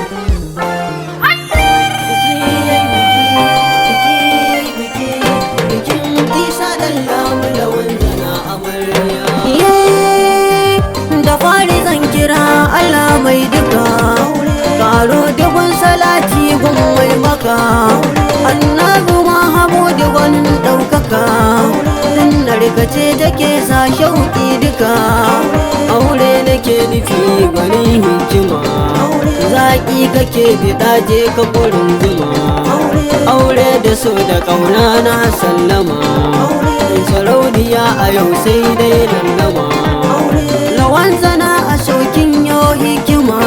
Biki yayi biki, biki yayi biki, bikin Isa ɗan Lamu Lawan Zana amarya. Da fari zan kira Allah mai duka, karo dubun salati gun mai maka, annabi Muhammadu gwanin ɗaukaka, sunnar ka ce take sa shauki duka. Aure nake nufi gwanin hikima, zaƙi kake biɗa je ka gurin zuma. Aure da so da ƙauna na sallama, sarauniya a yau sai dai lallama. Lawan zana a shaukin yo hikima,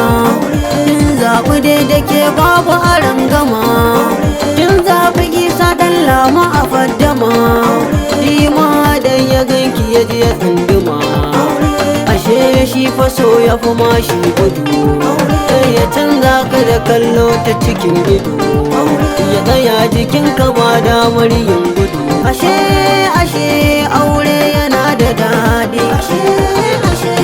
kin zaɓi daidai ke babu arangama, kin zaɓi Isa ɗan Lama a faddama, Shi ma dan ya ganki ya ji ya tsunduma, ashe shi faso ya fi mashi gudu. Sai ya canza ka da kallo ta cikin ido, ya tsaya jikinka ba damar yin gudu. Ashe ashe aure yana da daɗi, ashe ashe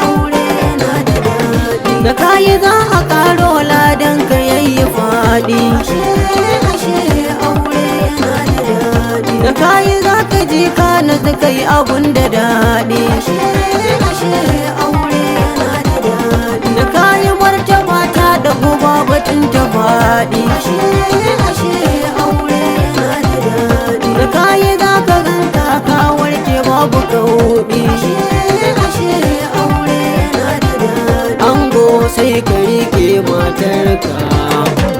aure yana da daɗi, da kayi za a ƙaro ladan ka yayi faɗi. Ashe ashe aure yana da daɗi, da kayi za ka ji ka nutsu kai abun da daɗi. Ashe ashe aure yana da daɗi, da kayi martaba ta da guba batun ta faɗi. Ashe ashe aure yana da daɗi, da kayi za ka ganka ka warke babu kauɗi. Ashe ashe aure yana da daɗi. Ango sai ka rike matarka,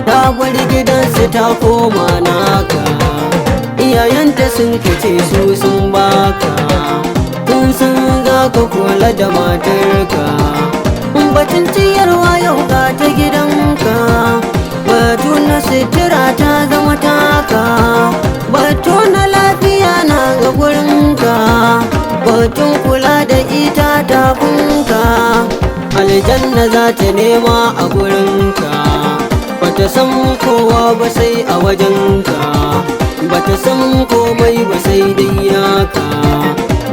ta bar gidansu ta koma naka. Iyayenta sun kace su sun baka, kun san za ka kula da matarka. Batun ciyarwa yau ga ta gidanka, batu na sutura ta zama taka, batu na lafiya na ga gurinka, batun kula da ita tafinka. Aljanna za ta nema a gurinka, bata san kowa ba sai a wajenka, bata san komai ba sai dai naka.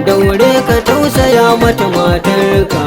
Daure ka tausaya mata matarka,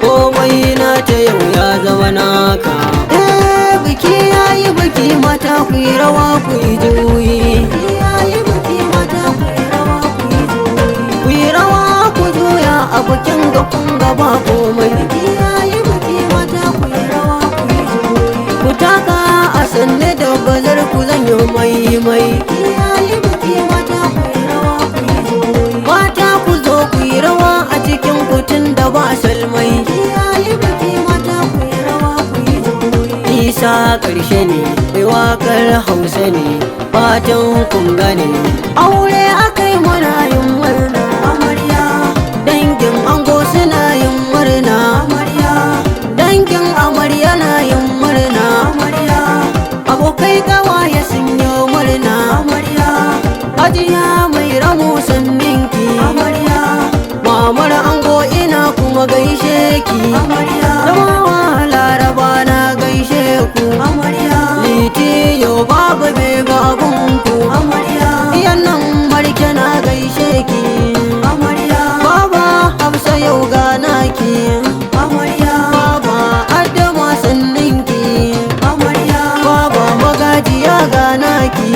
komai nata yau ya zama naka. Eh, biki yayi biki, mata ku yi rawa ku yi juyi. Biki yayi biki, mata ku yi rawa ku yi juyi. Ku yi rawa ku juya a bikin ga kun gaba komai. Biki yayi biki, mata ku yi rawa ku yi juyi. Ku taka a sanne da bazar ku zan yi mai mai. Biki yayi biki, mata ku yi rawa ku yi juyi. Mata ku zo ku yi rawa a cikin kutun da ba salmai. Biki yayi biki, mata ku yi rawa ku yi juyi. Isa ƙarshe ne, mai waƙar Hausa ne, fatan kun gane. Aure akai muna yin murna, amarya. Dangin ango suna yin murna, amarya. Dangin amarya na yin murna, amarya. Abokai kawaye sun yi murna, amarya. Hajiya mai ramo sanninki, amarya. Mamar ango ina kuma gaishe ki, amarya. Zamawa Laraba na gaishe ku, amarya. Liti yau babu bega abunku, amarya. Iyan nan marke na gaishe ki, amarya. Baba Hafsa yau gana ki, amarya. Baba Adama sanninki, amarya. Baba Magajiya gana ki,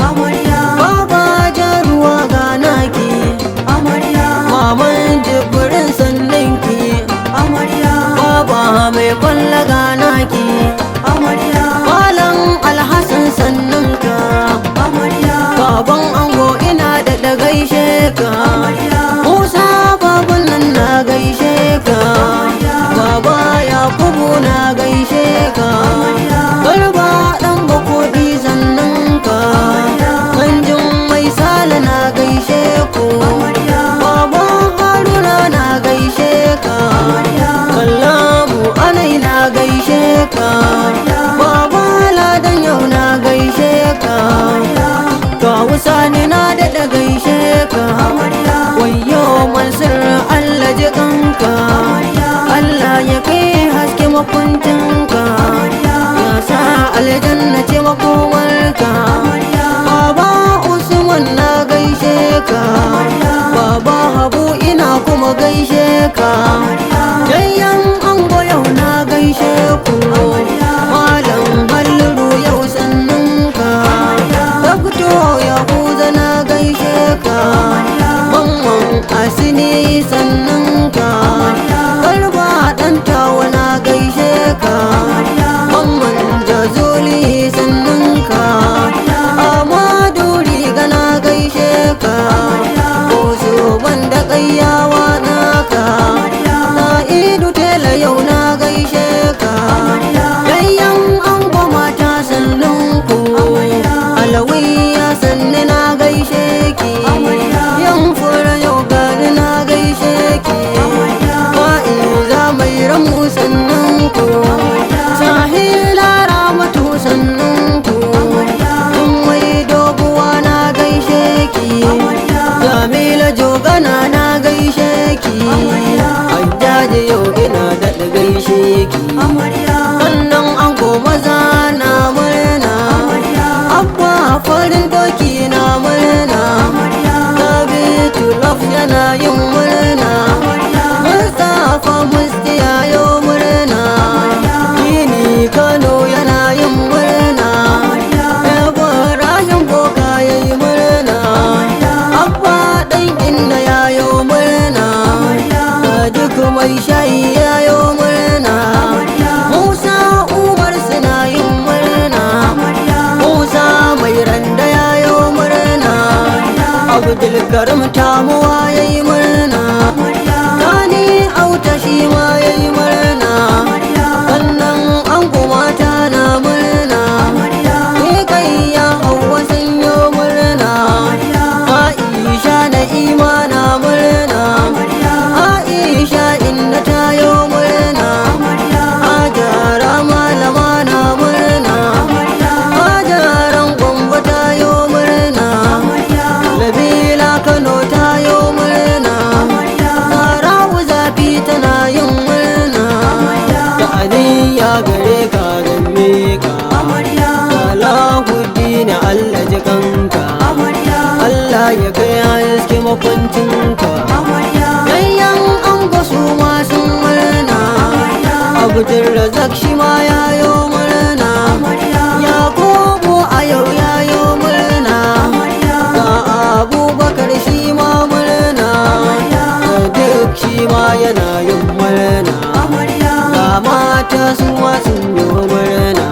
amarya. Baba Jaruwa gana ki, amarya. Maman Jibrin sanninki, amarya. Baba mai kwalla gana ki, amarya. Malam Alhassan sanninka, amarya. Baban ango ina da gaishe ka, Musa baban nan na gaishe ka, Baba Yakubu na gaishe ka, Garba dan bakodi sanninka, Kanjin mai sale na gaishe ku, Baba Haruna na gaishe ka, Kallamu anai na gaishe ka, Baba Ladan yau na gaishe ka, Kawu Sani na daɗa gaishe ka, Wayyo Mansur Allah ji kanka, Allah ya kai haske makuncinka, ya sa aljanna ce makomarka. Baba Usman na gaishe ka, Baba Habu ina kuma gaishe ka, Yayyan ango yau na gaishe ku. ciki. Wannan ango maza na murna. Abba farin doki na murna. Sabitu Love yana yin murna. Mustapha Musti yayo murna. Dini Kano yana yin murna. Ibrahim Boka yayi murna. Abba ɗan inna yayo murna. Duk mai shayi yayo murna. Musa Umar suna yin murna. Musa mai randa yayo murna. Abdulkarim Tamuwa yayi murna. Sani Auta shi ma yayi murna. Sannan ango mata na murna. Ni kai ya Hauwa sun yo murna. Aisha Na'ima na murna. Aisha inna ta yo murna. Hajara malama na murna. Hajaran Gombe ta yo murna. Nabila Kano ta yo murna. Sara'u zafi tana yin murna. Ta'aziyya gare ka zan miƙa. Salahuddin Allah ji kanka. Allah ya kai haske makwancinka. Ganyen ango su ma sun murna. Abdulrazak shi ma ya yo murna. Yakubu a yau ya yo murna. Ga Abubakar shi ma murna. Duk shi ma yana yin murna. Ga mata su ma sun yi murna.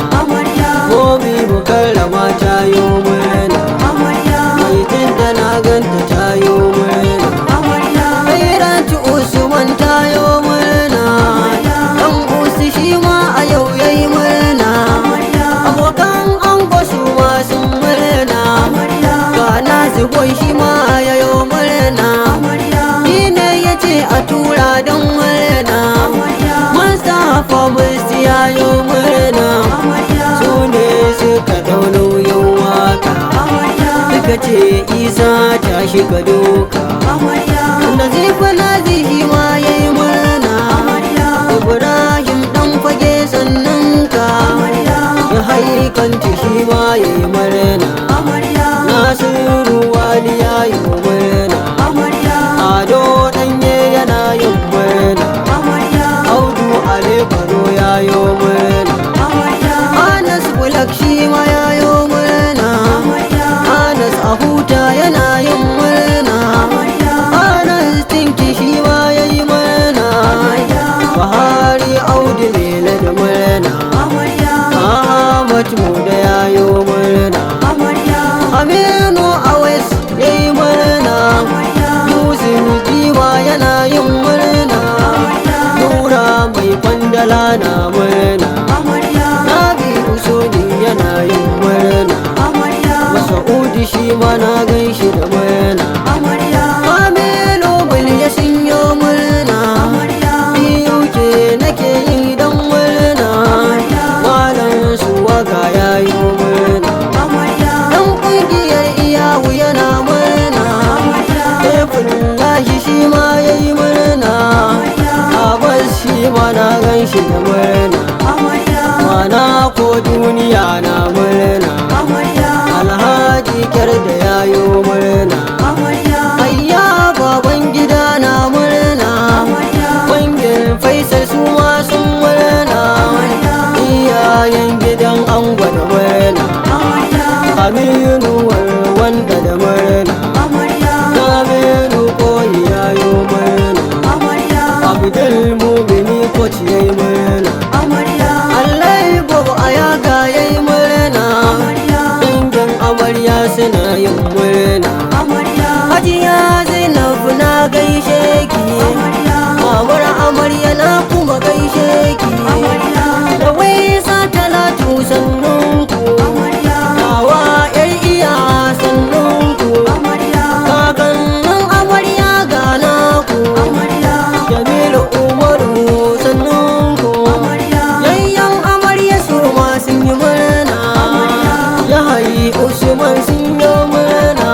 Momi Mukarrama ta yo murna. Mai tinta na ganta ta yo murna. Kairat Usman ta yo murna. Dan Usi shi ma a yau yayi murna. Abokan ango su ma sun murna. Ga Nasu boy shi ma ya yo murna. Ni ne ya ce a tura don murna. Mustapha Musti ya yo murna. Su ne suka dau nauyin waka. Suka ce Isa ta shiga doka. Nazifu Nazihi ma ya yi murna. Ibrahim ɗan fage sannan ka. Ya haikanci shi ma ya yi murna. Nasiru Wali ya yi murna. Ado ɗanye yana yin murna. Audu Alifaro ya yi murna. Anas Bulak shi ma ya yi murna. Anas Ahuta yana yin murna. Anas Tinki shi ma ya yi murna. Buhari Audu Lele da murna. Ahmad Muda ya yi murna. Aminu Awais ya yi murna. Yusuf Jiwa yana yin murna. Nura mai kwandala na murna. Nabi Usuli yana yin murna. Masa'udi shi ma na gan shi da murna. Aminu Bulya sun yi murna. Biyu ke nake yi don murna. Malam Suwaka ya yi murna. Dan ƙungiyar iyawu yana murna. Efullahi shi ma ya yi murna. Abbas shi ma na gan shi da murna. Mana ko duniya na murna. Alhaji kyar da yayo murna. Ayya baban gida na murna. Bangin Faisal su ma sun murna. Iyayen gidan ango da murna. Aminu wanda da murna. Aminu koyi yayo murna. Abdul Mumini koci yayi murna. Allah ya gobe a yaga yayi murna. Dangin amarya suna yin murna. Hajiya Zainab na gaishe ki. Mamar amarya na kuma gaishe ki. Da waisa Talatu sannunku. Hawa yar iya sannunku. Kakannin amarya ga naku. Jamilu Umaru sannunku. Yayyan amarya su ma sun yi murna. Yahayi Usman sun yi murna.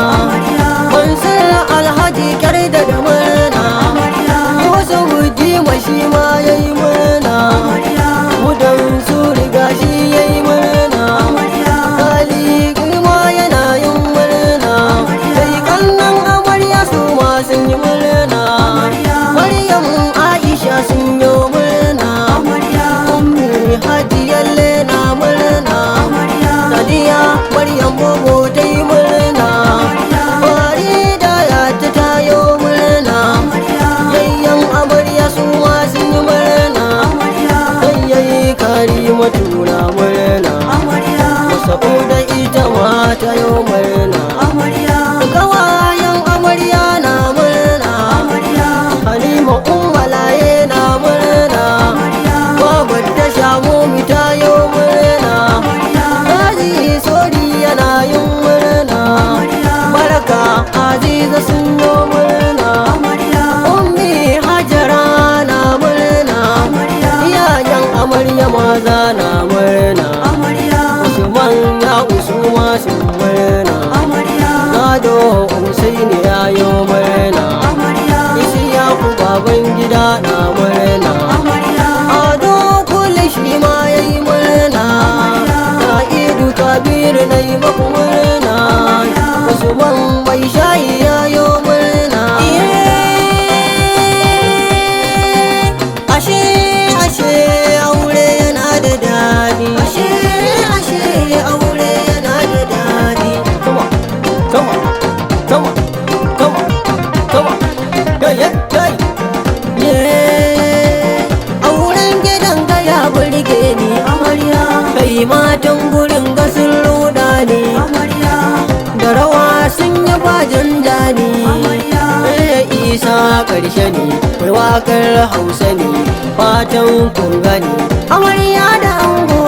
gida na murna. Amarya. Ado kule shi ma ya yi murna. Sa'idu Kabiru na yi maku murna. Usman mai shayi ya yi murna. Ashe, ashe aure yana da daɗi. Ashe, ashe aure yana da daɗi. Come on, come on, come on, come on, come on. Hey, hey, hey. Yeah. Auren gidan ga ya burge ni. Amarya. Kai, matan gurin ga sun ruɗa ni. Amarya. Da rawa sun yi bajin jani. Amarya. Eh, Isa ƙarshe ne, mai wakar Hausa ne, fatan kun gani. Amarya da ango,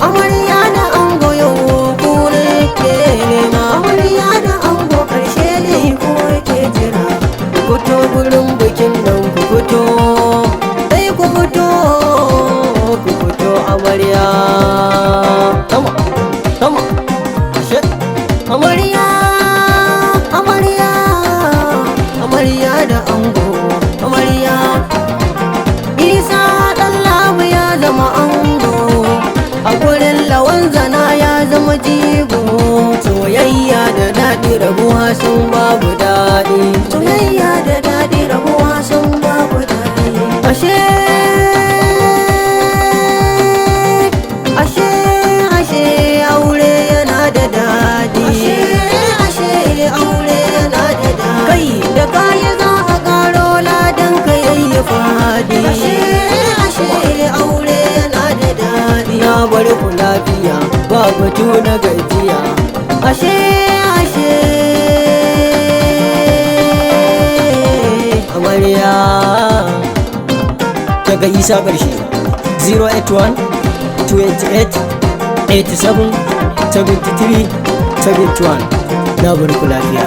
amarya da ango, yau ku ne ke nema. Amarya da ango, karshe ne ku ke jira. Ku fito gurin bikin nan, ku fito, sai ku fito, ku fito amarya. Come on, come on, ashe, Amarya, amarya, amarya da ango, amarya. Isa ɗan Lamu ya zama ango, a gurin Lawan Zana ya zama jigo. Soyayya da daɗi, rabuwa sun babu daɗi. Soyayya da daɗi, rabuwa sun babu daɗi. Ashe, ashe, ashe aure yana da daɗi. Ashe, ashe aure yana da daɗi. Kai, da kaya za a ƙaro ladan ka yayi faɗi. Ashe, ashe aure yana da daɗi. Na bar ku lafiya, ba batu na gajiya. Ashe, ashe. Amarya. Daga Isa ƙarshe, 081 28 87 73 71. Na bar ku lafiya.